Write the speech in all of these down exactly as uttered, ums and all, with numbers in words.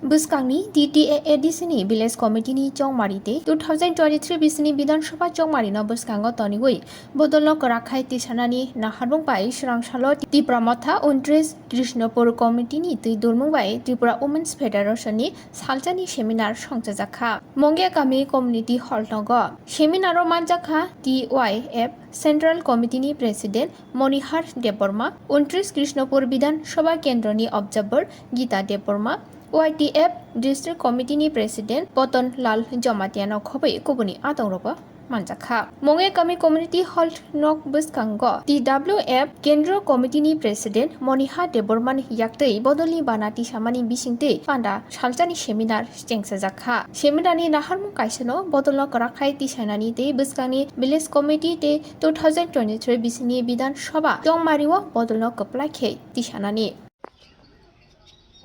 Bwskangni T T A A D C ni Village Committee ni chongmari tei two thousand twenty-three bisini Bidhan Sabha chongmari no bwskango toniwi bodolno kwrak khai tisanani naharmung bai swrang salo Tipra Motha untris Krishnapur Committee ni twi dulmung bai Tripura Women's Federation ni salsani seminar songchajak kha. Mongia Kami Community Hall nogo. Seminar o manjak kha T Y F Central Committee ni President Monihar Debbarma, untris Krishnapur Bidhan Sabha Kendro ni Observer Gita Debbarma, Y T F District Committee ni President Poton Lal Jamatia no khobwi kubuni adong rogo manjak kha. Mongia Kami Community Hall nok bwskango T W F Kendro Committee ni President Moniha Debbarma ni yaktwi bodolni bana tisamani bisingtwi panda salsani seminar chengsajak kha. Seminar ni naharmung kaisano bodolno kwrak khai tisainani tei bwskangni Village Committee tei two thousand twenty-three bisini Bidhan Sabha chongmario bodolno kwplai khe tisanani.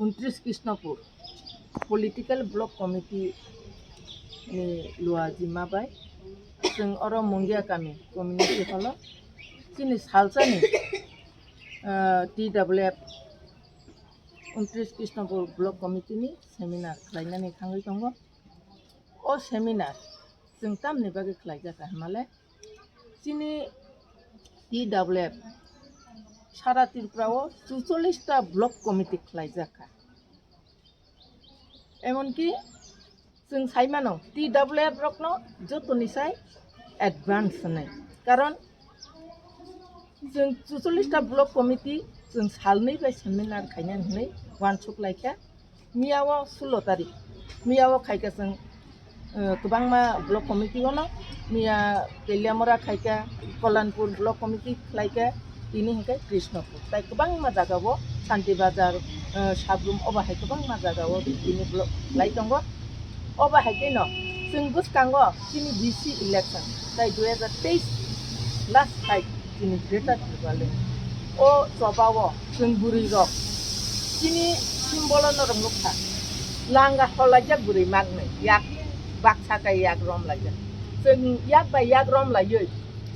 Untris Krishnapur Political Block Committee ni luajima bai chwng oro Mongia Kami Community Hall o chini salsani, ah, T W F Untris Krishnapur Block Committee ni seminar khlainani thangwi tongo. O seminar chwng tamni bagwi khlaijak kha hwnmale, chini T W F sara Tripura o chuchollish ta block committee khlaijak kha. Emonki chwng sai mano T W F rokno jotoni sai advance hwnwi. Karon chwng chuchollish ta block committee chwng salnwi bai seminar khainani hwnwi uansuk lai kha. Miya o sulo tarik, miya o khai kha chwng, eh, kwbangma block committee o no, miya Teliamura khai kha, Kolanpur block committee khlai kha, tini hinkhe Krishnapur. Tai kwbangma jaga o Santi Bazar, eh, Sabrum obo hai kwbangma jaga o tini block khlai tongo. Obo hai khe no chwng bwskango chini V C election tai dui hajar teis last fight chini Greater Tipraland. O choba o chwng bwrwi rok chini symbol no rwng nukha. Langa holaijak bwrwi maknwi yak baksa kai yak rom laijak. Chwng yak bai yak rom laiwi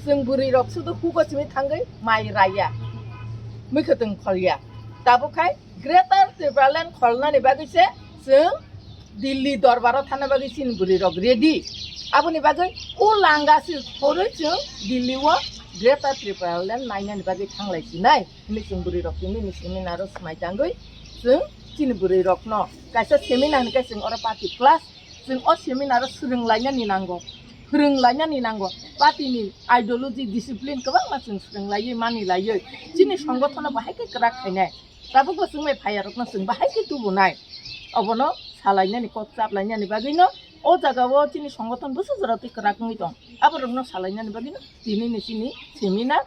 chwng bwrwi rok sudu hugo simi thangwi mai raya. Mwkhwtwng kholya. Tabuk khai Greater Tipraland kholnani bagwi se chwng Delhi dorbar o thangna bagwi chini bwrwi rok ready. Aboni bagwi o langa se khorwi chwng Delhi o Greater Tipraland nainani bagwi thanglai sinai. Hwnwi chwng bwrwi rok tini ni seminar o swmai tangwi chwng chini bwrwi rokno kaisa seminar hwnwi khe chwng oro party class chwng o seminar o swrwng lainani nango, phwrwng lainani nango. Party ni ideology, discipline kwbangma chwng swrwng laiwi mani laiwi chini songothono bahai khe kwrak khainai. Tabukbo chwng bai phaiya rokno chwng bahai khe tubunai. Obono salainani kok chaplainani bagwino o jaga o chini songothon bwswk jora twi kwrak wngwi tong. Aborokno salainani bagwino tini ni chini seminar.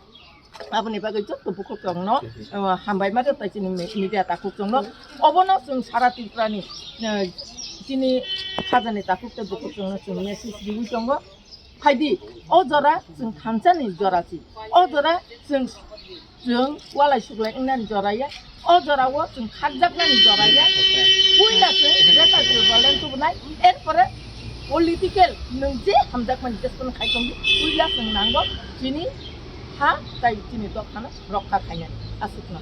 Aboni bagwi joto bukhuk chwngno, uh, hambai ma rwtai chini me-, media takhuk chwngno. Obono chwng sara Tripura ni, uh, chini khajani takhuk tei bukhuk chwngno chwng message riwi tongo. Phaidi, o jora chwng thansa ni jora si. O jora chwng, chwng walai suklai wngnani jora ya. O jora o chwng khakjaknani jora ya. Puila chwng Greater Tipraland tubunai, erpore political nwng je hamjakmani jeskono khai tongdi, puila chwng nango chini ha tai chini dophano rokha khainani. Aswkno.